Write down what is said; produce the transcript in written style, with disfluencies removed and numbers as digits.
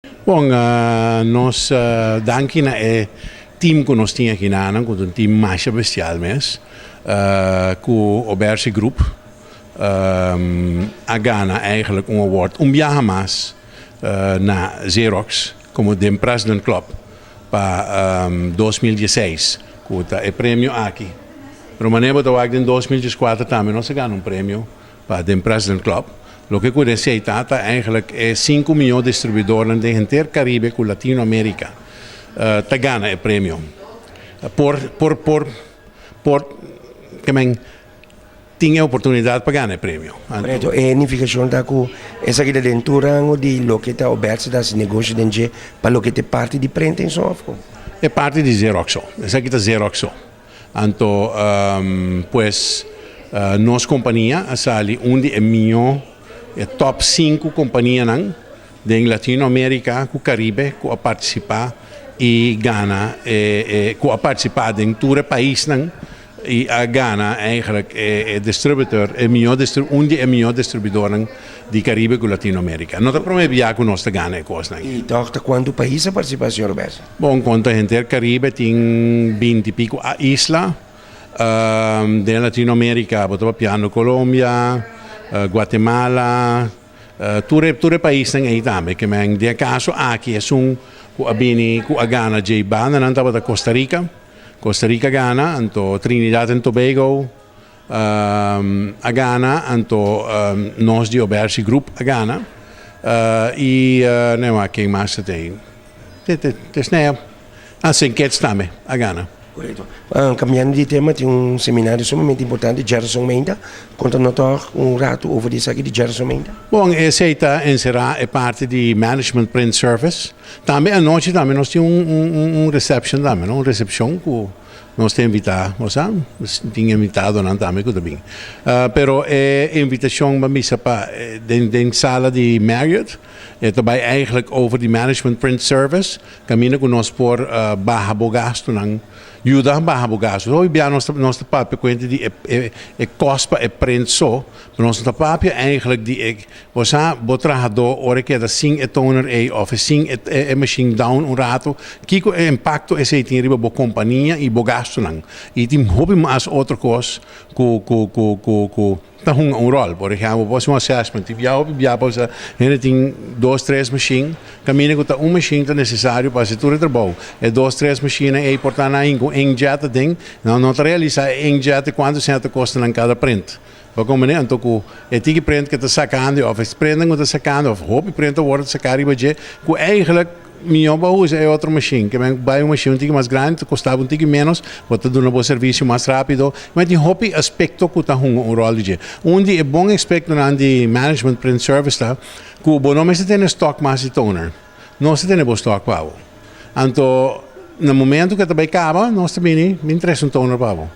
Bon, nos danki na e team ku nos tin aki na nan, ku ta un team masha bestial mes, ku Obersi Group a gana eigenlijk un award un biaha mas na Xerox komo den President Club pa 2016, ku ta e premio aki. Pero manera bo ta wak, den 2014 tambe nos a gana un premio pa den President Club. Loke ku esei ta eigenlijk e 5 mion distribuidornan den henter Caribe ku Latinoamérika ta gana e premio. Por ke men tin e oportunidat pa gana e premio. Korekto, e nifikashon ta ku esaki ta den tur rango di loke ta Obersi ta hasi negoshi den dje pa loke ta parti di printing so òf kon? E parti di Xerox so. Esaki ta Xerox so. Anto, pues, nos kompania a sali un di e mihó, e top 5 kompanianan den Latinoamérika ku Caribe ku a partisipá i gana e, ku a partisipá den tur e paisnan i a gana eigenlijk e distributor, e mihó un di e mihó distribuidornan di Caribe ku Latinoamérika. No ta promé bia ku nos ta gana e kosnan. I tòg ta kuantu pais a partisipá, señor Obersi? Bon, konta henter Caribe tin 20 i piku isla. Den Latinoamérika bo ta papiando Colombia, Guatemala, tur e paisnan ei tambe. Ke men den e kaso aki esun ku a bini ku a gana dje bandanan tabata Costa Rica. Costa Rica gana, anto Trinidad and Tobago a gana, anto nos di Obersi Group a gana. I no, ken mas ta tin? Te snea. Ah, Saint Kitts tambe a gana. Korekto. Kambiando di tema, tin un seminario sumamente importante djaduson meinta. Konta nos tòg un ratu over di esaki di djaduson meinta. Bon, esei ta enserá e parti di Management Print Service. Tambe anochi tambe nos tin un reception tambe, no? Un recepcion ku nos ta invitá, bo sa, tin invitadonan tambe ku ta bin. Pero e invitashon ban bisa pa den sala di Marriott. E ta bai eigenlijk over di Management Print Service, kaminda ku nos por baha bo gastunan, yuda baha bo gastu. Hopi bia nos ta papia kuenta di e kòst pa e print so, pero nos no ta papia eigenlijk di e, bo sa, bo trahadó ora e keda sin e toner ei òf sin e machine down un ratu, kiko e impakto esei tin riba bo kompania i bo gastunan. I tin hopi mas otro kos ku ta hunga un ròl. Por ehèmpel, bo hasi un assessment, tin bia hopi bia pa sa hende tin dos, tres machine, kaminda ku ta un machine ta nesesario pa hasi tur e trabou. E dos, tres machinenan ei por ta nan ku inkjet aden, nan no ta realisá e inkjet kuantu sènt ta kosta nan kada print. Bo komprendé? Anto ku e tiki print ke ta sakando òf e printnan ku ta sakando òf hopi print ta wòrdu saká riba dje ku eigentlik mihó bo usa e otro machine, ke men bai un machine un tiki mas grandi ta kosta bo un tiki ménos, bo ta duna bo servisio mas rápido. Ma tin hopi aspekto ku ta hunga un ròl di dje. Un di e bon aspektonan di Management Print Service ta ku bo no mester tene stòk mas di toner. Nos ta tene bo stòk pa bo. Anto na momento ku e ta bai kaba, nos ta bini bin trese un toner pa bo.